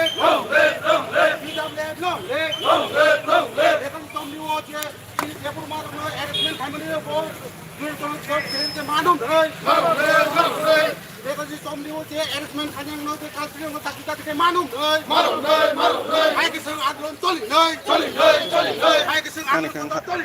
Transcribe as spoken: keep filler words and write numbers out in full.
live! Long live! Long live! P W F long live! Long live! Long live! Ekam tomni o je, ini Debbarma rokno arrestment khaimani bo, jil tong chok jil je manum hai. Long live! Long live! Chomdiwo je arrangement khainang no je kalsini no chakri chakri khe manung noi. Manung noi, manung noi. Hai kisang adron choli noi. Choli noi, choli noi. Hai kisang adron choli